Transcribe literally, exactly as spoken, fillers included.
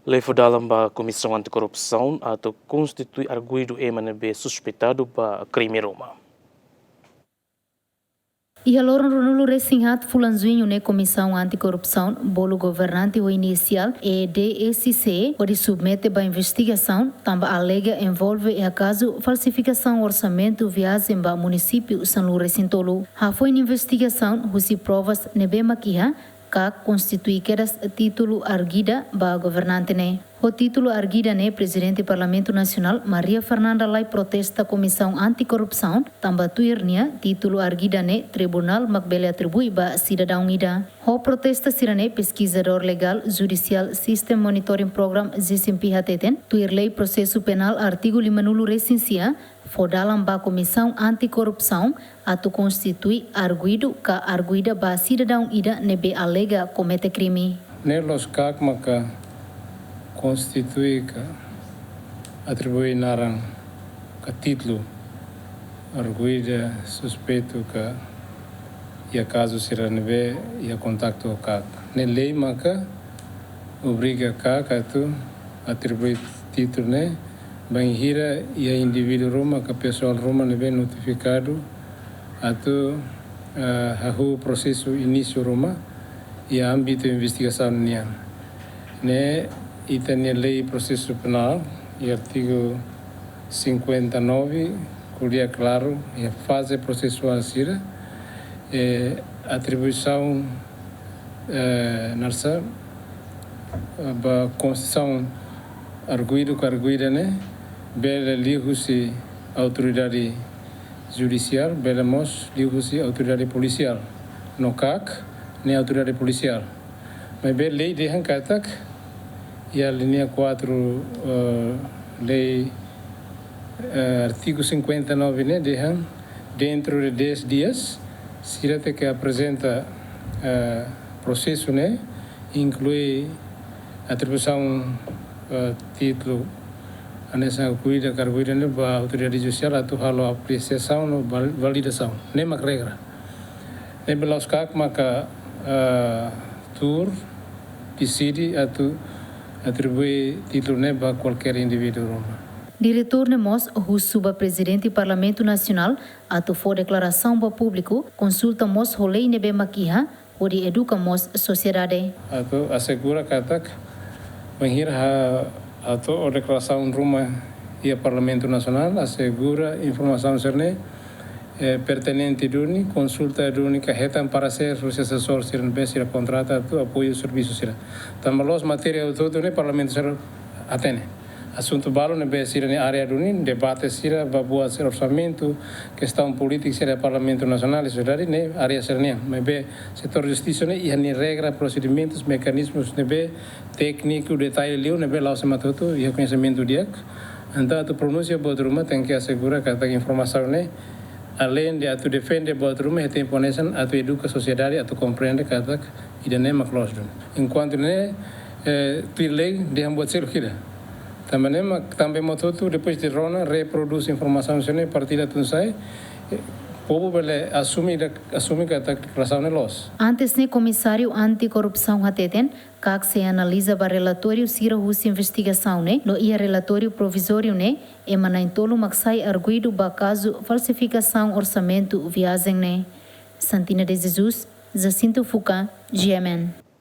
Lei fó dalan ba Komisaun Antikorrupsaun atu konstitui arguidu ema ne'ebé suspeitadu ba krime ruma. Iha loron ruanulu-resin-haat fulan Juñu ne'e, Komisaun Antikorrupsaun bolu governante ho inisiál E D S C hodi submete ba investigasaun tanba alega envolve iha kazu falsifikasaun orsamentu viajen ba munisípiu sanulu-resin-tolu. Hafoin investigasaun, husi provas ne'ebé mak iha, KAK konstitui kedas títulu arguida ba governante ne'e. Ho títulu arguida ne'e, Prezidente Parlamentu Nasionál, Maria Fernanda Lay, protesta Komisaun Antikorrupsaun tanba tuir nia, títulu arguida ne'e tribunál mak bele atribui ba sidadaun ida. Ho protesta sira-ne'e, peskizadór legál, Judicial System Monitoring Program, JSMP, hateten, tuir Lei Prosesu Penál, artigu limanulu-resin-sia, fó dalan ba Komisaun Antikorrupsaun atu konstitui arguidu ka arguida ba sidadaun ida ne'ebé alega komete krime. Ne'e la'ós KAK maka konstitui ka atribui naran ka títulu arguida suspeitu ka iha kazu sira ne'ebé iha kontaktu ho KAK. Ne'e lei maka obriga KAK atu atribui títulu ne'e bainhira iha indivíduu ruma ka pesoál ruma ne'ebé notifikadu atu, eh, hahú prosesu inísiu ruma iha ámbitu investigasaun nian. Ne'e ita-nia Lei Prosesu Penál, iha artigu cinquenta e nove, ko'alia klaru iha faze prosesuál sira, eh, atribuisaun, eh, naran sá, ba konstituisaun arguidu ka arguida ne'e, bele liuhusi autoridade judisiál, bele mós liuhusi autoridade polisiál. No KAK ne'e autoridade polisiál. Maibé lei dehan katak, iha alínea quatro, eh, lei, eh, artigu cinquenta e nove ne'e dehan, dentro de dez dias, sira tenke aprezenta, eh, prosesu ne'e, inklui atribuisaun, eh, títulu, hanesan arguida ka arguida ne'e ba autoridade judisiál atu halo apresiasaun no val-, validasaun. Ne'e mak regra. Ne'ebé la'ós KAK maka, eh, tuur, deside atu atribui títulu ne'e ba kualkér indivíduu ruma. Diretór ne'e mós husu ba Prezidente Parlamentu Nasionál atu fó deklarasaun ba públiku, konsulta mós ho lei ne'ebé mak iha, hodi eduka mós sosiedade. Atu asegura katak, bainhira atu deklarasaun ruma iha Parlamentu Nasionál, asegura informasaun sira-ne'e, eh, pertinente duni, konsulta duni, ka hetan paresér husi asesór sira ne'ebé sira kontrata atu apoiu servisu sira. Tanba la'ós matéria hotu-hotu ne'e Parlamentu sira hatene. Asuntu balu ne'ebé sira-nia área duni, debate sira ba buat sira orsamentu, kestaun polítika sira Parlamentu Nasionál, sosiedade ne'e área sira-nian. Maibé setór justisa ne'e iha nia regra, prosedimentus, mekanizmus ne'ebé tékniku, detalle liu ne'ebé la'ós ema hotu-hotu iha koñesimentu di'ak. Entaun atu pronúnsia buat ruma tenke asegura katak informasaun ne'e, aleinde atu defende buat ruma, iha tempu hanesan atu eduka sosiedade atu komprende katak ida-ne'e mak loos duni. Enkuantu ne'e, eh, tuir lei dehan buat seluk ida. Tanba ne'e mak tanba ema hotu-hotu, depois de rona, reprodús informasaun sira-ne'e, partilla tun sai, eh, povu bele asume ida, asume katak deklarasaun ne'e loos. Antes ne'e, Komisáriu Antikorrupsaun hateten, KAK sei analiza ba relatóriu sira husi investigasaun ne'e, no iha relatóriu provizóriu ne'e, ema na'in-tolu mak sai arguidu ba kazu falsifikasaun orsamentu viajen ne'e. Santina de Jesus, Jacinto Fuca, G M N.